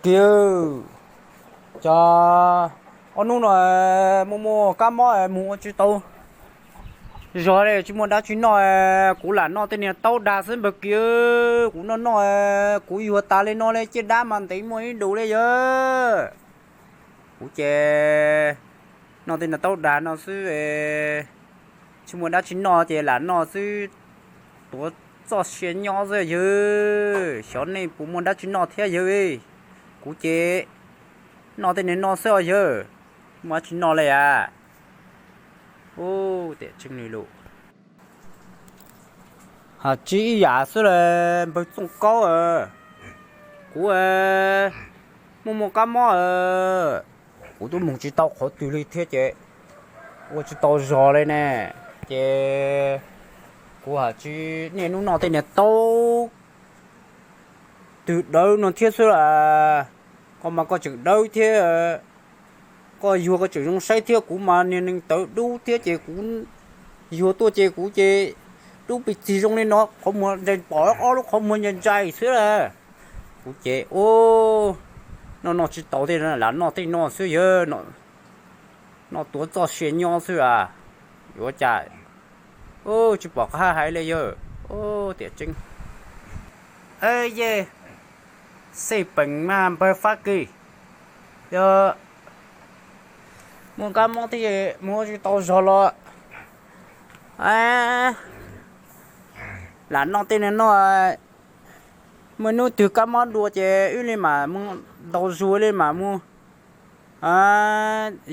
Kiv, cov ob hnub no muaj muaj kab mob mus ua tsis tau zog li, tsis muaj dab tsi noj, kuv lam noj tej niag taub dag xwb npawg Kiv. Kuv noj noj, kuv yuag tas li no li, ciaj dab mas ntev muaj ib ntus li yawg. Kuv ces noj tej niag taub dag no xwb, tsis muaj dab tsi noj ces lam noj xwb, tuav txoj sia nyob xwb yawg. Xyov nej puas muaj dab tsi noj thiab yawg. Kuv ces noj tej niag no xwb os yawg, muaj dab tsi noj li as. Ub, tiam tseeb li lus. Has tsis ib yam xwb las npawg Txooj Kaub, kuv muaj muaj kab mob, kuv twb mus tsis tau qhov twg li thiab ces ua tsis tau zog li ne. Ces kuv has tsis niaj hnub noj tej niag taub twg dawb no thiab xwb las, koj mas koj tseem dawb thiab, koj yuag koj tseem zoo saib thiab, kuv mas niag neeg tawv dub thiab ces kuv yuag tuaj ces kuv ces dub pes txig zoo li no, qhov muag ntsais, pom ob lub qhov muag ntsais ntsais xwb las. Kuv ces ub, noj noj tsis tau tej, lam noj tej no xwb yawg, noj tuav txoj sia nyob xwb as. Yuav cas, tsis pom qab hais li yawg. Tiam tseeb, yej, xej peem mas npawg Fab Kis, yog muaj kab mob thiab mus ua tsis tau zog los, lam noj tej niag no, muaj hnub twg kab mob dua ces wb li mam mus ntaus zog li mam mus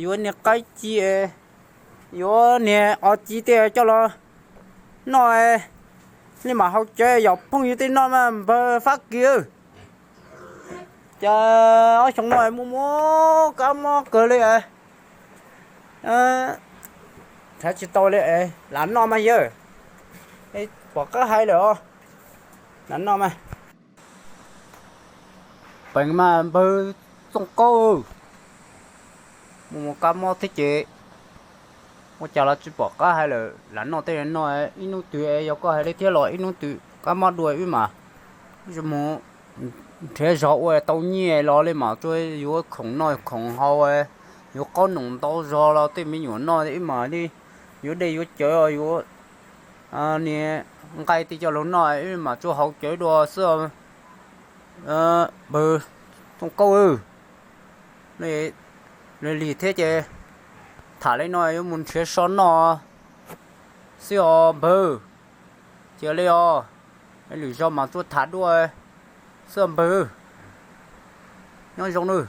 yuav niag qaib ci, yuav niag os ci tej coj los noj li mam haus cawv yog phooj ywg tej noj mas npawg Fab Kis. Ces ob xyoo no muaj muaj kab mob kawg li, thav tsis tau li, lam noj mas yawg, pom qab hais lawm os, lam noj mas. Peem mas npawg Txooj Kaub, muaj muaj kab mob thiab ces ua cas los tsis pom qab hais lawm, lam noj tej no, ib hnub twg yog koj hais li thiab los ib hnub twg kab mob dua wb mas mus nrhiav zog ua tau nyiaj los li mas tsuas yuav khoom noj khoom haus, yuav qaub noom ntau zog los tej me nyuam noj wb mas li yuav dej yuav cawv, yuav niag nqaij tej coj los noj wb mas tsuas haus cawv dua xwb. Npawg Txooj Kaub, li thiab ces tham li no yuav mus nrhiav so noj xwb os npawg. Cia li os, lwm zaus mas tsuas tham dua xwb os npawg. Nyob zoo nawb.